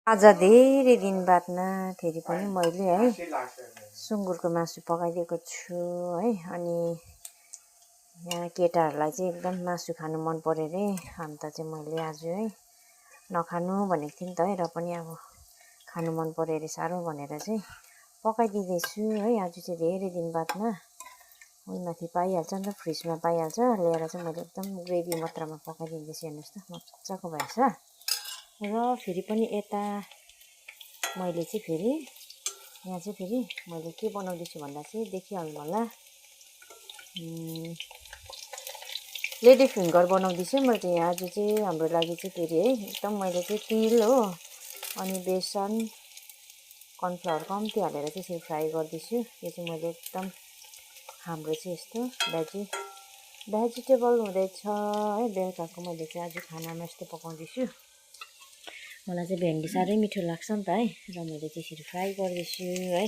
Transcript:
आज धेरै दिन बादमा फेरि पनि मैले है सुँगुरको मासु पकाइदिएको छु है। अनि यहाँ केटाहरूलाई चाहिँ एकदम मासु खानु मन पर्यो अरे, अन्त चाहिँ मैले आज है नखानु भनेको थिएँ नि त है, र पनि अब खानु मन पर्यो अरे साह्रो भनेर चाहिँ पकाइदिँदैछु है। आज चाहिँ धेरै दिन बादमा उहीमाथि पाइहाल्छ नि त, फ्रिजमा पाइहाल्छ, ल्याएर चाहिँ मैले एकदम ग्रेभी मात्रामा पकाइदिँदैछु। हेर्नुहोस् त मजाको भएछ। र फेरि पनि यता मैले चाहिँ फेरि यहाँ चाहिँ फेरि मैले के बनाउँदैछु भन्दा चाहिँ देखिहाल्नु होला, लेडी फिङ्गर बनाउँदैछु मैले चाहिँ। आज चाहिँ हाम्रो लागि चाहिँ फेरि है एकदम मैले चाहिँ तिल हो अनि बेसन कर्नफ्लावर कम्ती हालेर चाहिँ यसरी फ्राई गर्दैछु। यो चाहिँ मैले एकदम हाम्रो चाहिँ यस्तो भेजिटेबल हुँदैछ है। बेलुकाको मैले चाहिँ आज खानामा यस्तो पकाउँदैछु। मलाई चाहिँ भेन्डी साह्रै मिठो लाग्छ नि त है, र मैले चाहिँ यसरी फ्राई गर्दैछु है।